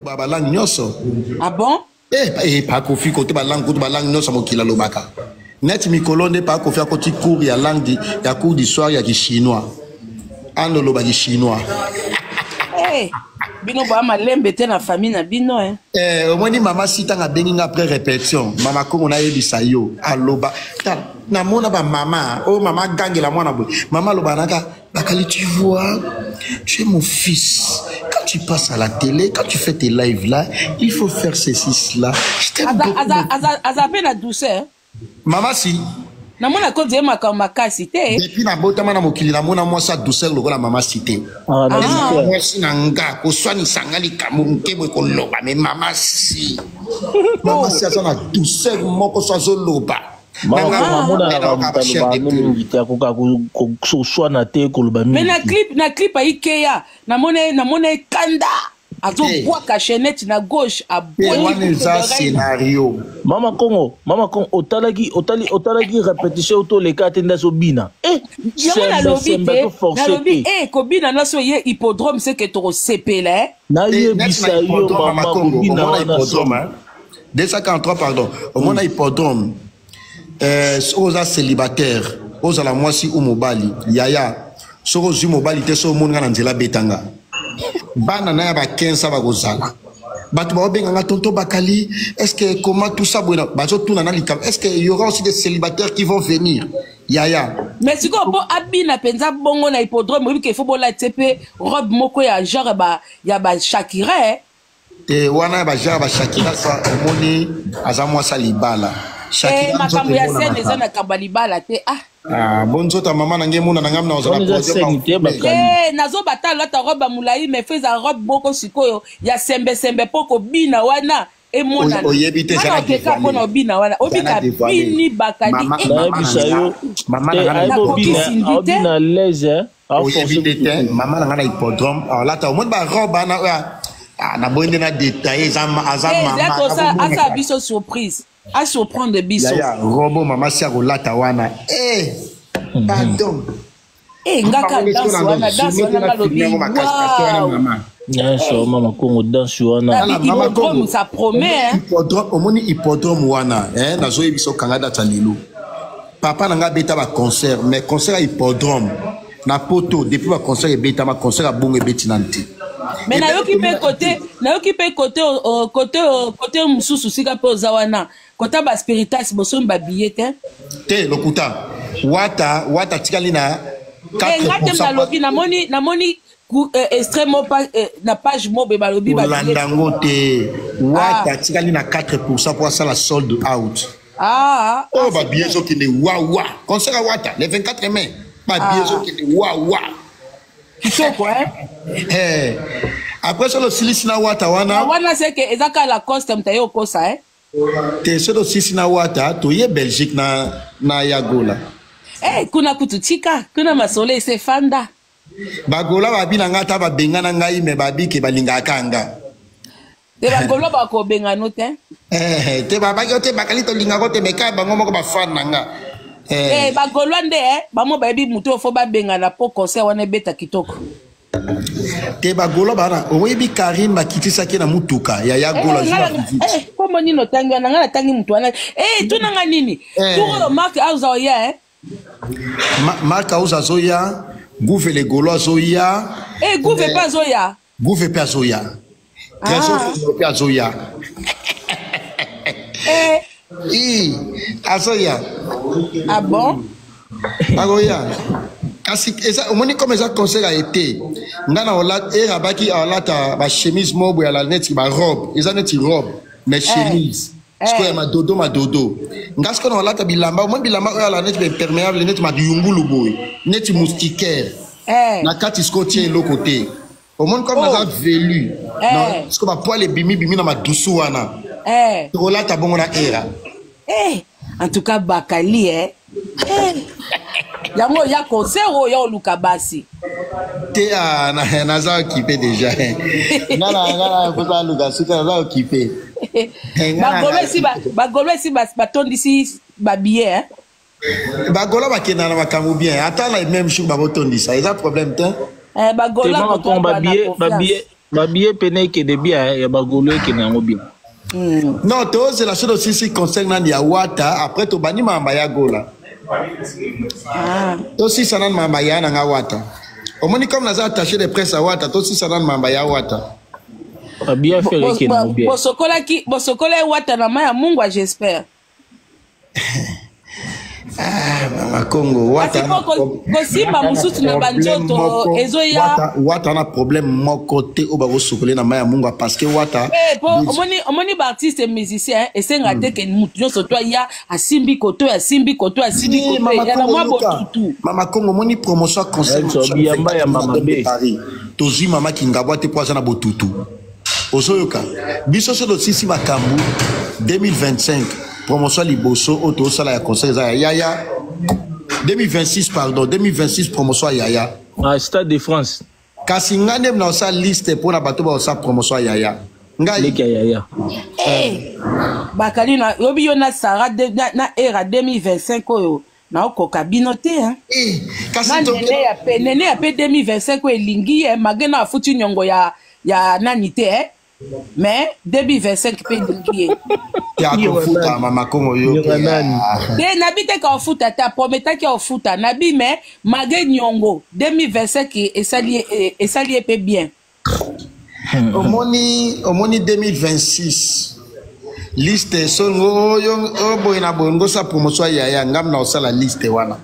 Ba ba langue nyonso. Ah bon? Eh, eh pa Kofi kote ba langue kutu ba langue nyonso mokili alobaka. Net mikolo nde pa Kofi akoti cours ya langue ya cours du soir ya ki chinois. Ando loba ki chinois. Eh, bino ba malembe te na famille na bino eh. Eh, omoni mama si tanga abengi nga après répétition. Mama Kongo nayebisa yo aloba. Tala, namona ba mama, oh mama gangela mwana boye. Mama aloba naka Bakali, tu vois, tu es mon fils. Quand tu passes à la télé, quand tu fais tes lives là, il faut faire ceci, cela. Je t'aime beaucoup. Aza pe na douceur. Mama si. namona ko nzeye makambo makasi te depuis nabotama na mokili namona mwasi ya douceur lokola mama si te ah, ah. mwasi na nga koswanisa nga likambo moke boye koloba me mama si mama si aza na douceur moko so azoloba amonanaka moto alobaka mingi te akoka koswana te koloba mingi mais na clip na clip ayikeya namona namona ekanda azobwaka chaînette na gauche abwaki eza scénario mama kongo mama kongo otalaki otali otalaki répétition to leka te nde azobina eh yango nalobi te nalobi eh kobina nyonso ye hippodrome seke tokosepela eh nayebisa yo mama kobina wana 243 pardon omona mm. hippodrome eh, soki oza célibataire ozala mwasi ou mobali yaya soki ozwi mobali te soki omoni nga na nzela beta nga bana na ya ba 15 bakozala bato baobenga nga tonton bakali est ce que comment tout ça boye bazotuna na likambo est ce que y aura aussi des célibataires qui vont venir yaya mais sikoyo mpo abina mpenza bongo na hippodrome oyebi ke fo bolatise mpe robe moko ya genre ba, ya bashakira eh? te wana ya bajare ba shakira sa omoni aza mwasi ya libala eh, makambo ya sene eza na kambo ya libala te ah Ah, bo nzoto ya mama na ngai emonana ngai eh, nazobata alata robe ya molai mais fo eza robe moko sikoyo ya sembesembe mpo kobina wana emonana oyebi te ezalakeka mpona obina wana obika bini bakali nayebisa yo te lese oyebi te te mama na ngai na hippodrome alata omoni barobe wana oyo ah, naboyi nde na detaille aza mamaasala biso surprise asurprendre biso yaya robo mama si akolata wana eh, pardon eh, ngaka danse wana danse wana ngalobi nyonso mama kongo danse wana hippodrome ça promet omoni hippodrome wana nazoyebisa okanga data lelo Papa na nga abeta ba concert mais concert ya hippodrome na poto depuis ba concert ebetama concert ya bongo ebeti nanu te. Mais nayoki mpe kote nayoki mpe kote kote kote mosusu sika mpe oza wana kota ba spiritas bosombi ba billet te. Te lokuta wata wata atikali na 4%. Nga te nalobi namoni namoni extrait mo na page mo boye balobi kolanda yango te wata atikali na 4 pourcent mpo asala sold out. Ah, oyo oh, ba billets ezokende wawa concert ya wata le 24 mai ba billets ah. ezokende wawa kitoko eh? eh. après soki osilisi na wata wana ah, wana seke eza kaka lacoste moto aye okosa eh? te soki osilisi na wata toye belgique na, na yagola eh, kuna kutu tika kuna masolo ese efanda bagola babi na ngai ata babengana ngai me babike balingaka nga te bagolo bakobengano te eh, te babaki yo te bakali tolingako te meka bango moko bafan na nga eh. eh, bagolois nde eh, bango bayebi motu oyo fo babengana mpo concert wana ebeta kitoko te bagolois bana oyebi karine bakitisaki na motuka ya ya gola eh, kombo nini otangi wana ngai natangi motu wana eh, tuna nga nini tour oyo mark auza oya eh? Mark auza azoya gouve le golois azoya eh, gouve mpe azoya Gouve pe azoya. Trésor ah. pe azoya. Eh. I azoya. Ah bon? Akoya. Kasi eza omoni comme eza concert ya été. Nga na olata era baki alata ba chemise moko boye ala neti ba robe. Eza neti robe mais eh. chemise. Eh. Sikoyo ya madodo madodo. Nga sikoyo na olata bilamba omoni bilamba oyo ala neti ba imperméable neti madiyungulu boye neti moustiquaire. Eh. Na kati sikoyo tie eloko te. Omoni comme naza oh. velu. Eh. Sikoyo ba poil ebimi bimi na madusu wana. Eh. Tokolata bongo na era. Eh. En tout cas bakali eh. eh. Yango ya concert oyo ya oluka basi. Te ah, na, naza occupé déjà. Nga na nga na posa luka suka naza occupé. Bagolo esi bagolo esi batondisi ba billet eh. Bagola bakenda na makambo bien ata na même jour bakotondisa eza problème te. Eh, bagola ba billet ba billet. Babillet pene ekende bien, ya bagolo ekende yango bien. Non, tozela soki tosisi concert nani ya Wata, après tobandi mamba ya Gola. Ah. Tosisa nani mamba ya na nga Wata. Omoni comme naza attaché de presse ya Wata, tosisa nani mamba ya Wata. Babillet Ferre ekende yango bien. Bosokolaki, bosokola ye Wata na mai ya mungwa, j'espère. Ah, mama Congo, Wata Kasi po kosimba mosusu na banzoto ezoya. Wata, Wata na problème moko te oyo bakosokole na mai ya mungwa parce que Wata Eh, po omoni, omoni baartiste musicien esenga te ke mutu nyonso to aya asimbi koto, asimbi koto, asimbi Eh, koto, Mama ya na Congo, mwa yoka. botutu. Mama Congo, omoni promotion ya concert Eh, so, biyamba ya mama de B. Paris. Tozwi mama Kingabwa te po aza na botutu. Ozoyoka biso so tosisi makambo 2025 promotion ya liboso oyo tozosala ya concert eza ya yaya 2026, pardon, 2026 promotion ya yaya. Ah, Stade de France. Kasi ngai nde na osala liste mpona bato baosala promotion ya yaya. Ngai leki ya yaya. Eh, bakali na yobi yo na Sara de, na era 2025 oyo naokoka bino te, hein. Eh, kasi Na nene ya pe, nene ya pe 2025 oyo elingi ye malgré na afuti nyongo ya nani te, hein. Mais 2025 pe elingi ye. Te akofuta mama Kongo yo. Nyongo nani? Te, nabi te ka ofuta te, aprometaki ofuta nabi, mais malgré nyongo 2025 esali ye, esali ye pe bien. Omoni 2026 liste songo oyo oyo boye na boye ngosa promotion ya yaya ngam na osala liste wana.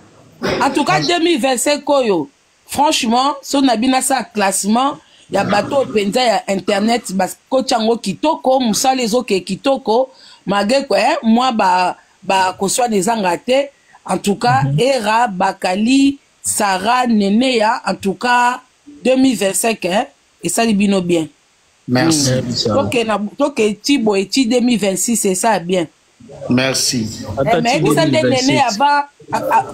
En tout cas 2025 oyo franchement so na bino asala classement ya bato oyo mpenza ya internet bakoti yango kitoko, mosala ezoke kitoko malgré que, eh, mwa ba koswana ezanga te. En tout cas Era, Bakali, Sarah, Neneya, en tout cas 2025, hein, esali bino bien. Merci. Toke na toke ti boye ti 2026 esala bien. Merci. Ata Eh, mais ti ebisa nde 2027. Nene avant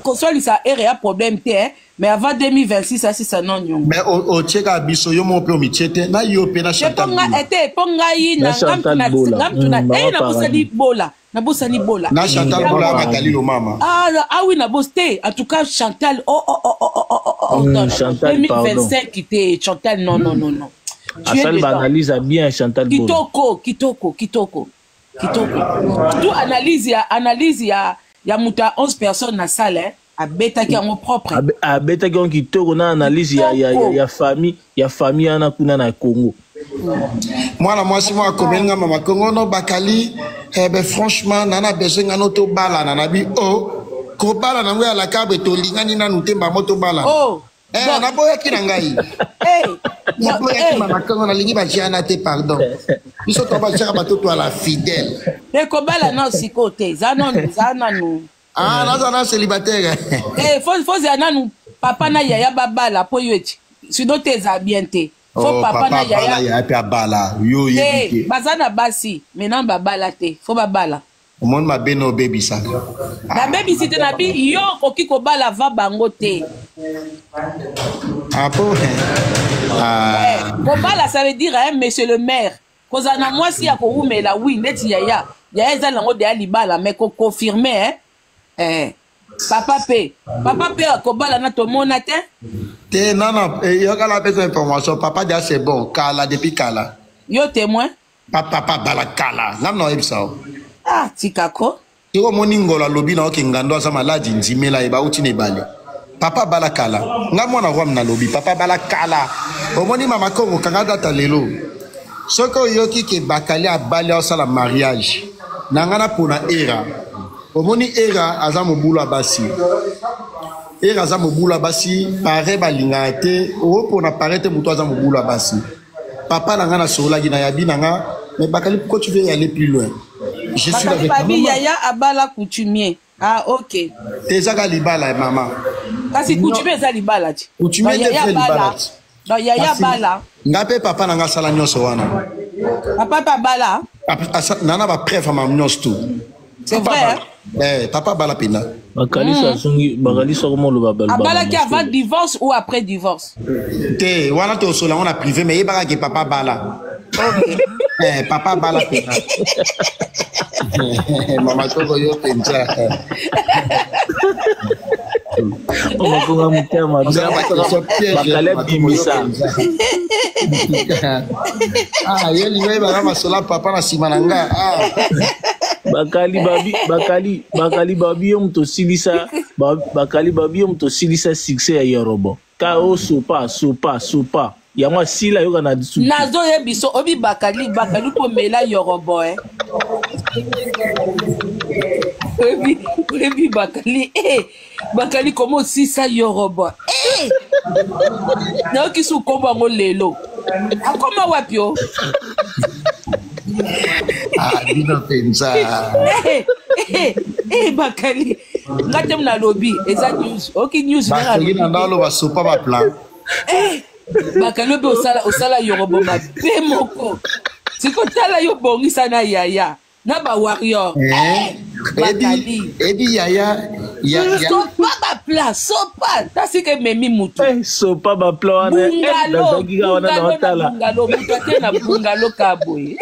kosolisa ere ya problème te, eh, mais avant 2026 asisa non nyongo. Mais otieka biso yo moko mpe omitie te na yo mpe na Te mpo Chantal nga Bola. eh, te mpo ngai Na na Chantal Bola. ngamtu na Mama eh, nabosani Paradis. Bola, nabosani Bola. Na Chantal Bola Mama Bakali lo mama. Ah, ah oui, nabos te. En tout cas, Chantal, oh, oh, oh, oh, oh, oh, oh, non, non, Chantal, pardon. 2025 te, Chantal, non, non, non, non. Tu es Asali dedans. baanalyse ya bien Chantal Bola. Kitoko, kitoko, kitoko, kitoko. Tout analyse ya analyse ya moto ya 11 personnes na salle, hein, abetaki yango propre. Abetaki yango kitoko na analyse ya famille wana kuna na Congo. Mwana mwasi moko akomeli nga mama Kongo no Bakali, eh ben franchement nana besoin nga no tobalana na bi o kobala nango ya lakabe tolingani nanu te mbamo tobalana. Oh, Eh, donc, naboyaki na ngai. Hey, donc, Naboyaki hey. mama Kongo, nalingi batiana te, pardon. Biso to batiaka bato to ala fidèle. Te kobala nano sikoyo te, eza nanu, eza nanu. Ah, naza na célibataire. Eh, faut zela nanu papa na yaya babala mpo yo eti sinon te eza bien te. Faut Oh, papa na papa abala, yaya. Yaya mpe abala yo oyebi te te. Baza na basi maintenant babala te, faut babala. Omoni mabe na obebisaka. Nabebisi te, nabi yo okoki kobala va bango te. Ah po ah. Eh, kobala ça veut dire, hein, monsieur le maire, kozala na mwasi ya kowumela, oui, neti yaya, yaya eza nango deya libala, mais koconfirme, hein? Eh, papa mpe kobala na tomona te. Te, non, non, eh, yokala apesa information, papa dia c'est bon kala, depuis kala. Yo témoin. Papa bala kala, ngam na oyebisa o. Ah, tikako. Soki omoni ngolo alobi na oke ngando aza maladi, ndimela ye, bauti na ebale. Papa bala kala, nga mwana rwam nalobi papa bala kala. Omoni mama Kongo, kanga data lelo, soki oyoki ke Bakali abali, aosala mariage na nga na pona Era. Omoni Era aza mobulu ya basi, Era aza mobulu ya basi, pare balingaka te opona pare te, moto aza mobulu ya basi. Papa na nga nasololaki na yabi na nga, mais Bakali, pourquoi tu veux y aller plus loin? Je suis Bakali avec ma babi maman. Yaya abala coutumier, ah ok. Te, ezaka libala ya mama. Kasi coutumier eza libala ti. Coutumier Donc, nde yaya vrai libala abala ti. Donc yaya Kasi abala. Nga mpe papa na nga asala nyonso wana. Papa mpe abala. Nana bapreuve ya mama nyonso tu. C'est Papa vrai, abala. Eh, papa abala mpenza. Bakalisi azongi, bakalisi akomoloba baloba. Abalaki avant divorce ou après divorce? Te, wana tosola yango na privé, mais yebaka ke papa abala. Eh, papa abala mpenza. Mama Toko, yo mpenza. Omakonga motema. Ozala ba question piège, Bakali Mama Kongo, yo abimisa mpenza. Ah, ye lingo yebaka masolo ya papa na nsima na nga. Ah. Bakali babi bakali bakali babi yo moto osilisa bakali babi yo moto osilisa succès ya Yorobo. Ka o sopa sopa sopa yango asila yoka na suki. Nazoyebiso obi bakali bakali komela Yorobo eh. Oyebi oyebi bakali eh bakali koma osisa Yorobo eh. Nayoki su kombo yango lelo. Akoma wapi o? Ah, bino mpenza. Eh, eh, eh, bakali nga te nalobi eza news oki news bakoki na ndalo basopa baplan eh, bakali obe osala, osala yorobo mabe moko sikotala yo bongisa na yaya na bawarrior eh, bakali ebi yaya ya, ya. Sopa bapla sopa tasika ememi mutu eh, sopa bapla wana bungalo bungalo na bungalo mutu ate na bungalo ka boye.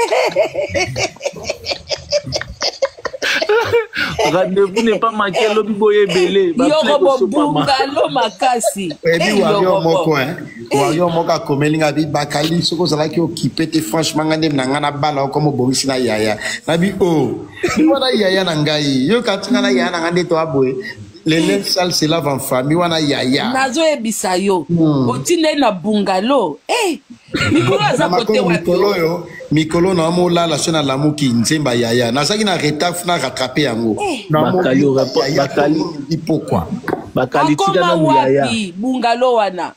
Rendez-vous n'est pas manqué lobi boye ebele. Yorobo bungalo makasi. Ebi wario moko hein. Wario moko akomeli nga bi bakali soki ozalaki okipe te franchement nga nde na nga na bala okoma obongisi na yaya. Na bi oh. Wana yaya na ngai. Yo kati nga na yaya na nga nde to aboye. Les linges sales se lavent en famille wana yaya. Nazoyebisa yo. Otinda ye na bungalo. Eh, mikolo aza kote wapi? Mikolo oyo, mikolo na molala so na lamuki nzemba yaya. Nazalaki na retard na rattraper yango. Bakali bakali pourquoi? Bakali tika Akoma nanu yaya. wapi bungalo wana?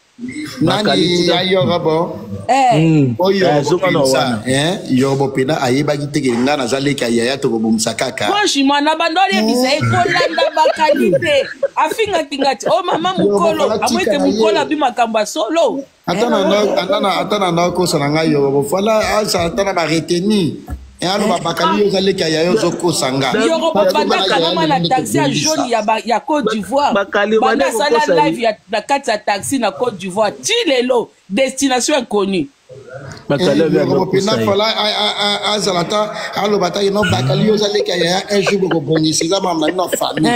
Nani ya Yorobo? Eh. Oyo Eh, zoka na wana. Eh, Yorobo pena ayebaki te ke nga naza leki ya yaya tokobongisa kaka. Franchement na bando aliyebisa ye kolanda bakali te afingaki nga ti o mama mokolo amoi te mokolo abi makambo ya solo. Ata na nakosa na ngai Yorobo fala aza ata na bareteni. Aloba bakali yo oza leki ya yaya ozokosa nga. Yorobo banda kangama na taxi ya jaune ya Côte d'Ivoire. Banda asala live na kati ya taxi na Côte d'Ivoire ti lelo destination inconnue. Yorobo pena fala azala ata aloba ata no bakali yo oza leki ya yaya un jour bokobongisa eza makambo na bino ya famille.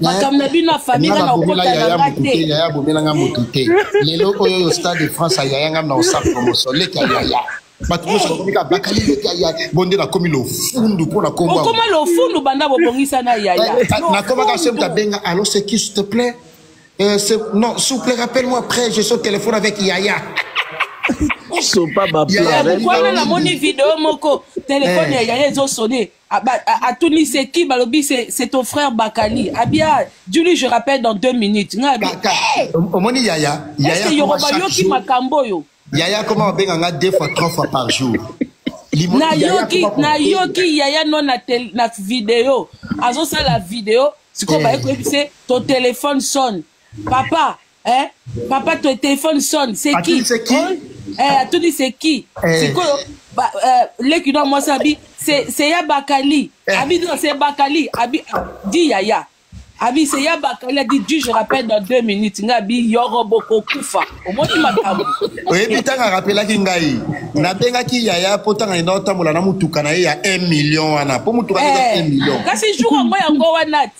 Makambo na bino ya famille nga na okota na nga te. Yaya abomela nga motu te. Lelo oyo Stade de France yaya nga na osala promotion leki ya yaya. Bato nyonso bakomi kaka bakali leki ya yaya. Bon nde nakomi lofundu mpo na kombo. Okoma lofundu banda bobongisa na yaya. Nakomaka se moto abenga allo c'est qui s'il te plaît? Non, s'il vous plaît, rappelle-moi après, je suis au téléphone avec Yaya. Sopa bapla. Mokwana namoni video moko, téléphone ya Yaya ezosonne. Atuni c'est qui balobi c'est ton frère Bakali. Abia, dis-lui je rappelle dans 2 minutes. Nga abi. Omoni Yaya, Yaya. Est-ce que Yoroba yoki makambo yo? Yaya comment obenga nga 2 fois 3 fois par jour. Na yoki Yaya non na vidéo. Azosala vidéo. Siko ba ekoyebise ton téléphone sonne. Papa, hein? Papa ton téléphone sonne, c'est qui? C'est qui? Eh, atuni c'est qui? Siko ba leki no moi sabi, c'est ya Bakali. Abi non, c'est Bakali. Abi dit Yaya. Abi c'est ya Bakali a dit dis je rappelle dans 2 minutes. Nga bi Yorobo kokufa. Omoni makambo. Oyebi tanga rappelaki ngai. Nabengaki Yaya po tanga ina otambola na mutuka na ye ya 1 million wana. Po mutuka na 1 million. Kasi jour yango yango wana.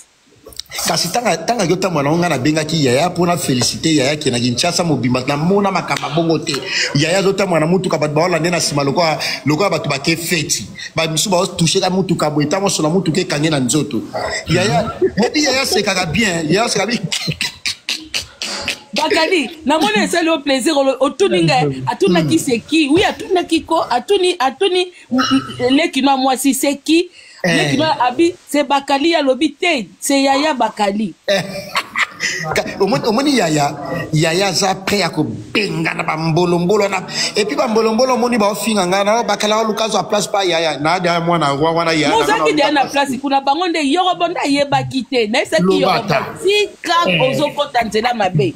Kasi tanga yo tambola nga nabengaki Yaya po na féliciter Yaya ke na Kinshasa mobimba na mona makambo bongo te. Yaya zo tambola na mutuka bato baolande na sima lokola lokola bato bake feti. Ba misu ba toucher ka mutuka boye tango sola mutuka ekange na nzoto. Yaya, ebi Yaya sekaka bien, Yaya sekaka bien. Bakali, namoni esali yo plaisir otuni ngai atunaki c'est qui? Oui, atunaki ko atuni atuni leki na mwasi c'est qui? Leki na abi c'est Bakali alobi te, c'est Yaya Bakali. Omoni Yaya, Yaya aza prêt ya kobenga na bambolombolo na et puis bambolombolo omoni baofinga ngai na Bakala oluka azwa place pa Yaya na dia mwana roi wana Yaya. Mozaki dia na place kuna bango nde Yorobo nde ayebaki te. Nayebisaki Yorobo tika ozokota nzela mabe.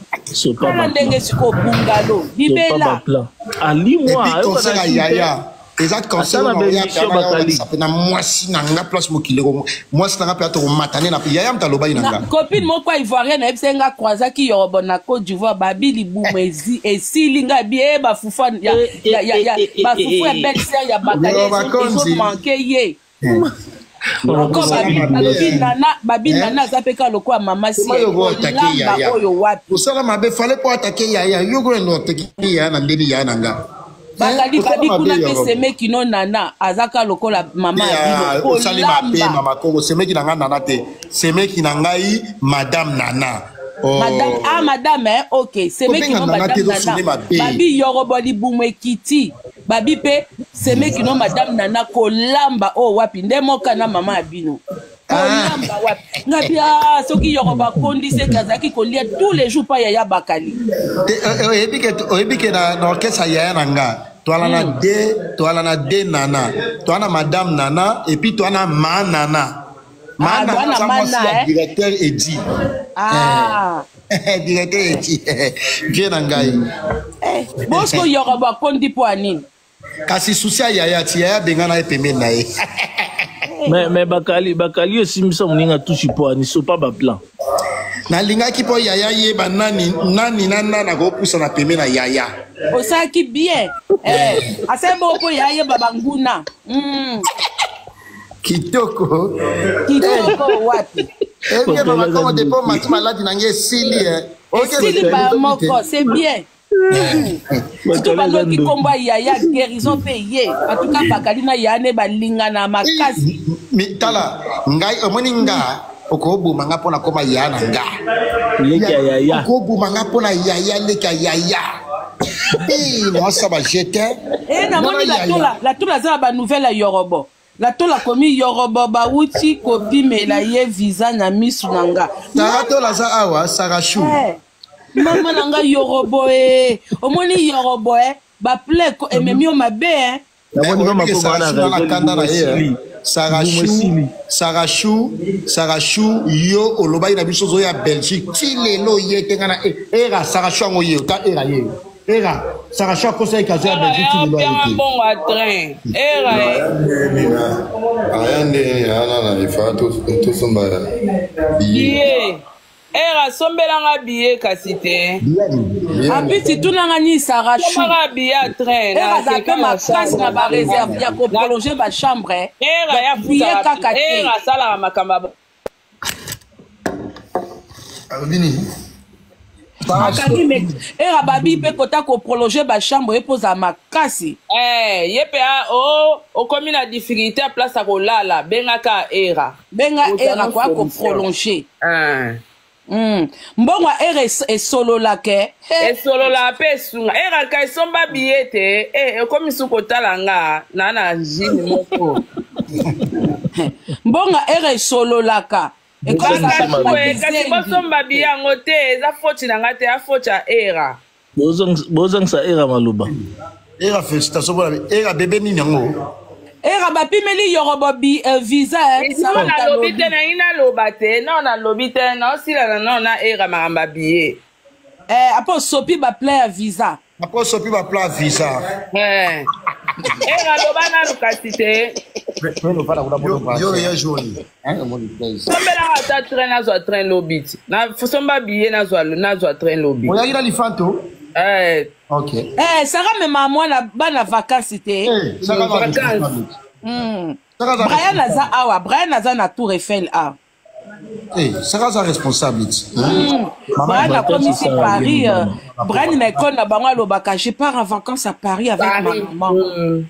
Tala ndenge sikoyo bungalo libela. Alimwa et puis conseil ya Yaya eza conseil na mwasi na nga place mokili mwasi na nga mpe atokomatane na Yaya moto alobaki na nga. Copine moko ivoirienne ayebisaki nga croisaki Yorobo na Côte d'Ivoire babi libumu esili nga bi e bafufu ya bafufu ya belle sœur ya Bakali ezomanke ye. Balobi nana babi nana aza mpe kaka lokola mama si olamba oyo wapi. Osala mabe fallait po atake Yaya yo koyendo atake Yaya na ndeni Yaya na nga. Bakali Osala babi mabe kuna ya mpe Robo. semeki no nana azaka lokola mama ya bino Osali mabe kolamba. mama koko, semeki na ngai nana te, semeki na ngai madame nana. Oh. Madame, ah madame, eh, ok, semeki Kobenga no nana te, madame ezosone nana. mabe. Babi yorobo libumu ekiti. Babi pe semeki no madame nana kolamba oyo wapi nde moka na mama ya bino. Kolamba wapi? Ngabi ah soki yorobo akondi seke azalaki kolia tous les jours pa yaya bakali. Te, oyebi ke na orchestre ya yaya na nga, toala na de, toala na de nana, toa na madame nana et puis toa na ma nana. Ma Ah, nana toa na aza ma mwasi na, ya eh. directeur edi. Ah. Directeur edi vie na ngai. Eh, bosco yorobo akondi mpo ya nini? Kasi susi ya yaya ti yaya bengana ye pembeni na ye. Mais bakali osimbisa moninga tushi po ani sopa baplan. Nalingaki mpo yaya yeba nani nani na nani akopusa na pembeni na yaya. Osalaki bien, eh, asali bongo mpo ya yeba banguna. Kitoko. Kitoko wapi? Ebie mama kongo, depo mati maladi na ngai esili, eh. Esili ba moko, c'est bien. Surtout baloki nkombo ya yaya guérison mpe ye, en tout cas bakali na yaya nde balingana makasi. Tala ngai, omoni nga, okoboma nga mpo na koma yaya na nga. Leki ya yaya. Okoboma nga mpo na yaya, leki ya yaya. Naosala bajete. E namoni latola, latola aza na banouvelle ya yorobo. Latola komi yorobo bawuti kopimela ye visa na misu na nga. Sara Tola aza awa, Sarachou. Eh, mama na nga yorobo e, omoni yorobo e, baple ememi yo mabe e. Namoni mama Oyebi ke Kongo wana Sarachou na kanda na ye, eh. esili. Sarachou, Sarachou, Sarachou, yo olobaki na biso ozoya Belgique, ti lelo ye te. Nga na era Sarachou yango ye ota era ye era Sarachou akosaki azoya Belgique, ti lelo aye Pianga te. mbongo ya train era e. Aya ndenge ana na ifa tosomba billet. Billet era, asombelanga billet kasi te. Apisi tunanga nini Sarachou? Sombaka billet ya train. Era aza mpe makasi na baréserve ya koprolonger bachambre. Era ya billet kaka te. Era asalaka makambo ya Alobi nini? Akangi me era babi mpe kota koprolonger bachambre ye mpo ozala makasi. Eh, ye mpe o okomi na difficulté ya place ya kolala, bengaka era. Benga Ozala era koya solution. koprolonger. Ah. Mbongo ya era esololaka. Esolola mpe esunga era ka esomba billet te e ekomi su kotala nga na jine moko. Mbongo ya era esololaka. Kasi bosomba billet yango te, eza foti na nga te, ya foti ya era. Bozangisa era maloba. Era, félicitation mpona era bebe nini yango. Era bapimeli yorobo bi visa, eh, No nalobi te, nangi naloba te, no nalobi te, naosilana no na era makambo ya billet. Eh, apo osopi baplan ya visa. Apo osopi baplan ya visa. Eh. Era loba nanu kasi te. Yo ya joli. Sombelaka ata train, nazwa train lobi ti somba billet, nazwa train lobi. Oyaki na lifanto. Eh. Ok. Eh, Sara mema mwana bana vacances te. Eh, Sara aza Vacances. responsable. Sara aza Brian aza awa, Brian aza na Tour Eiffel a. Eh, Sara aza responsable ti. Brian akomisi Sarah Paris. bien, Brian na école na bango alobaka: "Je pars en vacances à Paris avec ma Paris. maman."